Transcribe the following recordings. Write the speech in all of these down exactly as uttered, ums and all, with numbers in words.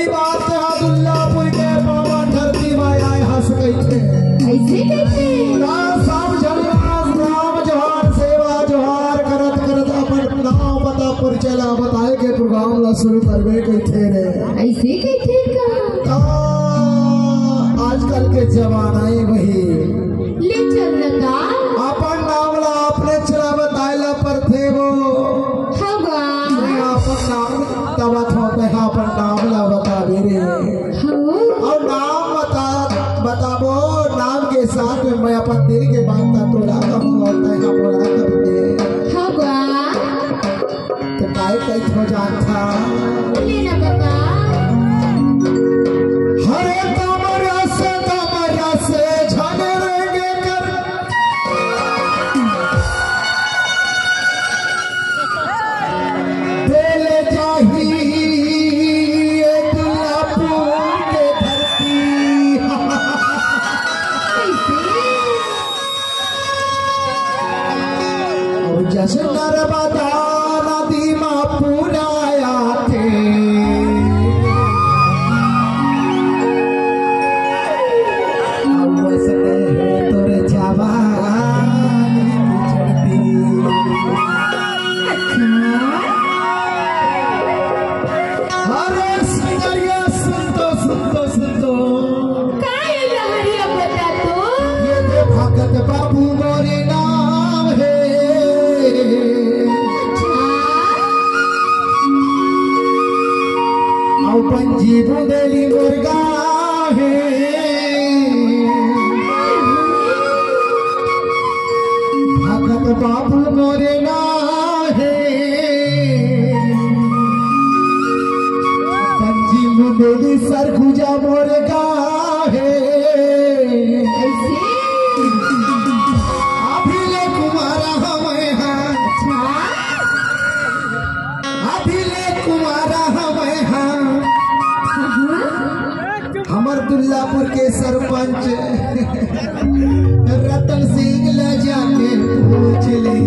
बात हा दुल्लापुर के पावन धरती मा आए हस कहिथे। अइसे कहिथे। राम सब झन राम, राम जोहार, सेवा जोहार करत करत अपन नाम पता परिचय ला बताए के प्रोग्राम ला शुरू करबे कहिथे रे। अइसे कहिथे का? त आजकल के जमाना ए वही। ले चल न का? अपन नाम ला अपने चला बताए ला परथे वो। हवा। मैं अपन नाम तब थोपे हा अपन नाम ला बताबे रे। हाँ। अउ नाम बता, बताबो, नाम के साथ में मैं अपन दिल के बात ला तोला कहूँ अउ तैं हा मोला कहिबे। हवा। त काय कहिथो जानथा? ले ना बता। हरे तमरा से, तमरा से झन रेंगे कर। देले जाही ए दुल्लापुर के धरती। अउ जस नर्मदा नदी मा पूरा आथे, अउ वस तोर जवानी की चढ़ती। अरे सुंदरिया, सुन तो, सुन तो, सुन तो। का ए लहरिया बता तो? ये दे भगत बाबू मोरे नाम हे। अच्छा। अउ पंजी बुंदेली मोर गाँव हे। भगत बाबू मोरे नाम हे। पंजी बुंदेली सरगुजा मोर गाँव हे। अइसे? अभी ले कुंवारा हवंय हा। अच्छा। अभी ले कुंवारा हवंय हा। हाँ। हमर दुल्लापुर के सरपंच रतन सिंह ला जाके पूछ ले।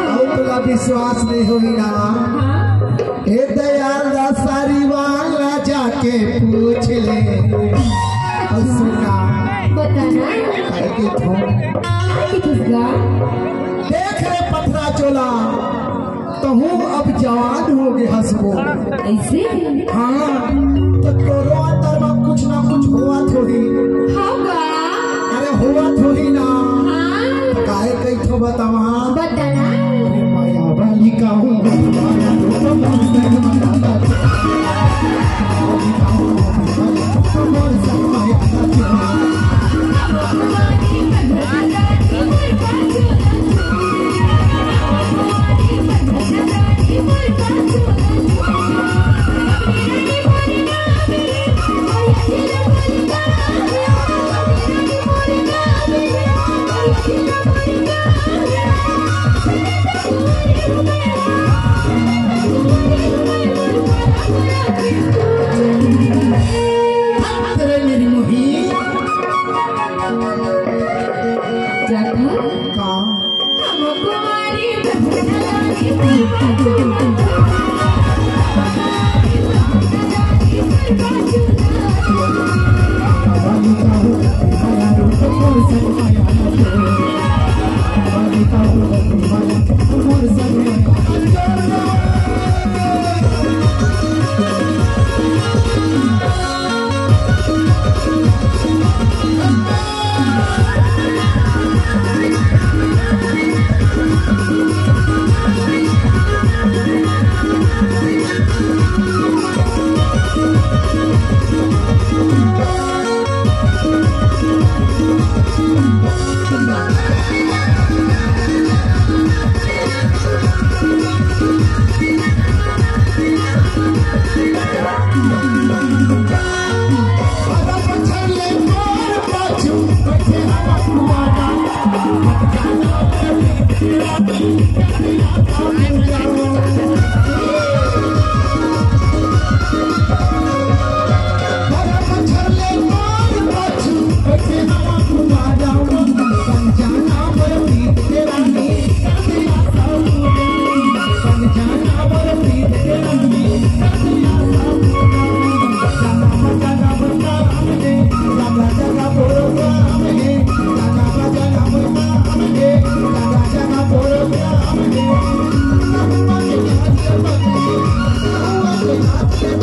अउ तोला विश्वास नइ होही ना? हाँ। ए दयाल दास सारीवाल ला जाके पूछ ले। अउ सुन ना। बता ना। काय कहिथों? काय कहिथस गा? देख रे पथरा चोला, तहूँ अब जवान हो गे हस वो। अइसे? हाँ, त तोरो अंदर मा कुछ ना कुछ होवत होही। हाँ गा। अरे होवत होही ना। हाँ। त काय कहिथों बतावा? बता ना। अरे माया वाली कहूँ, माया रूप मोर से माया मोर से माया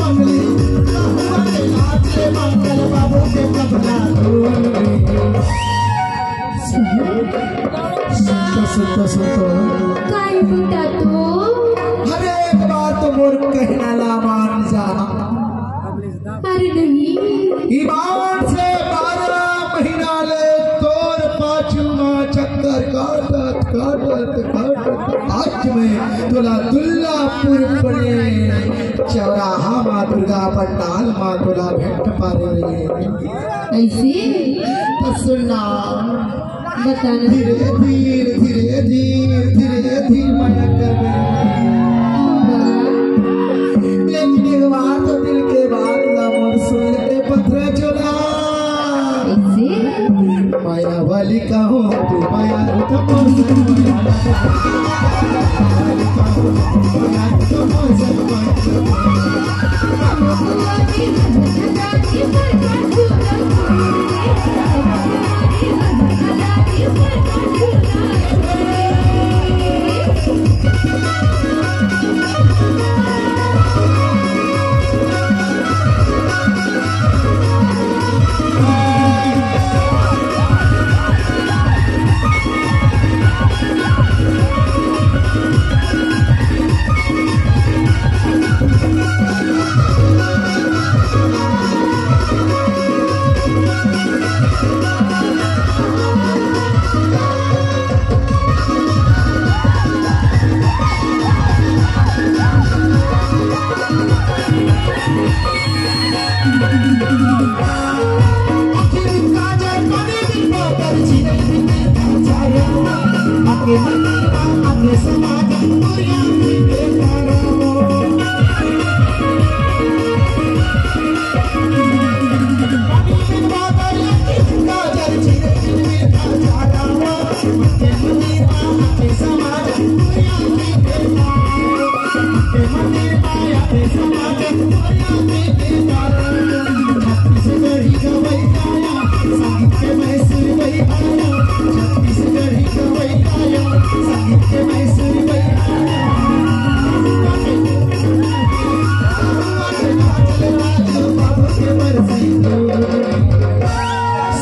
सुनता, सुनता, सुनता। काई बेटा तू? अरे, एक बार तो मोर कहना ला मान जा। अरे नहीं। ईमान से बारह महीना ले तोर पाछू मा चक्कर काटत, काटत, काटत आज मैं तोला दुल्लापुर पने चौराहा मा दुर्गा पंडाल मा तोला भेंट पारे रे। ऐसे? तो सुनना। बताना। धीरे धीरे, धीरे धीरे, धीरे धीरे मया कर। लेकिन एक बार तो दिल के बात ला मोर सुन ले पथरा चोला। ऐसे? माया वाली का हो तू, माया तो मोर से माया।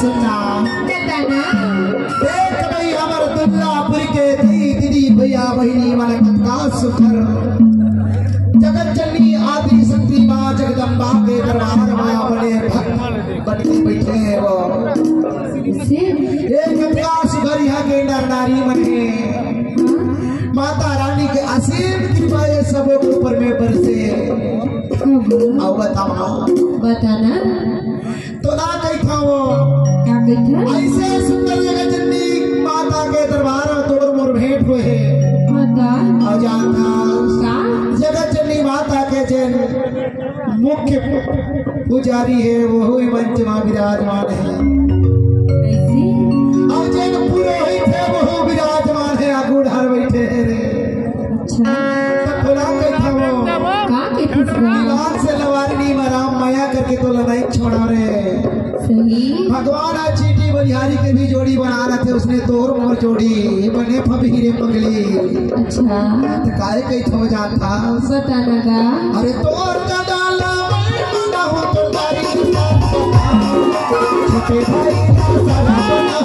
सुनना। बताना। देख भाई, हमर दुर्गापुर के दीदी, दीदी, भैया, बहिनी मन कतका सुघर जगत जननी आदि शक्ति माँ जगदम्बा के दरबार मा अपने भक्त बन के बैठे हे वो। से? ये कतका सुघर यहाँ के नर नारी मन हे। माता रानी के असीम कृपा ये सबो के ऊपर में बरसे। अब बताओ। बताना। तोला कहिथंव। का कहिथंव? ऐसे सुंदर जगत जननी माता के दरबार में तोर मोर भेंट होए हे। माता। अउ जानथस? का? जगत जननी माता के जेन मुख्य पुजारी हे, वहू ही मंच मा विराजमान हे। ऐसे? अउ जेन पुरोहित हे, वहू विराजमान हे, आगू डहर बइठे हे रे। अच्छा। त तोला कहिथंव। का कहिथस गा? लाल से लवारिनी मा राम मया करके तोला नइ छोड़ंव रे। सही। भगवान आज चींटी बनिहारी के भी जोड़ी बना रथे, उसने तोर मोर जोड़ी बने फबही रे पगली। अच्छा। त काय कहिथंव जानथस? बताना गा। अरे तोर का डाला मैं मंगा हूँ तो तारी छोटे भाई का सारा बना।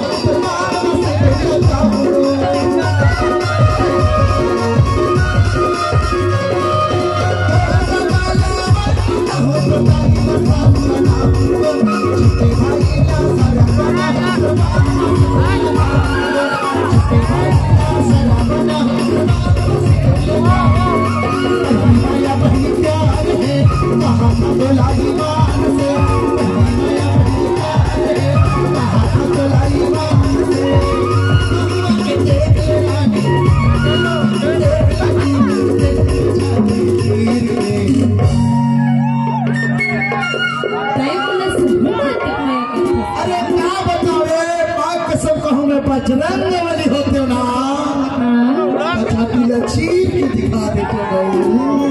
तैं मोला सही बात दिखाया करथस। अरे का बताओ रे, माँ कसम कहूँ मैं बजरंग बली होतेंव ना। हाँ। अच्छा, पीला चीर के दिखा देतेंव।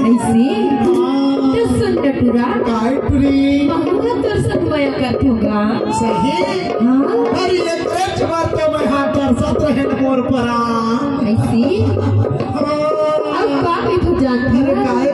ऐसे? हाँ। तो सुन रे टुरा। काय टुरी? महूँ तोर संग मया करथंव गा। सही? हाँ। अरे एक रच मार तो मैं हाँ तरसत रहे मोर परा। ऐसे? हाँ। अब का भी तू जानथस? अरे काय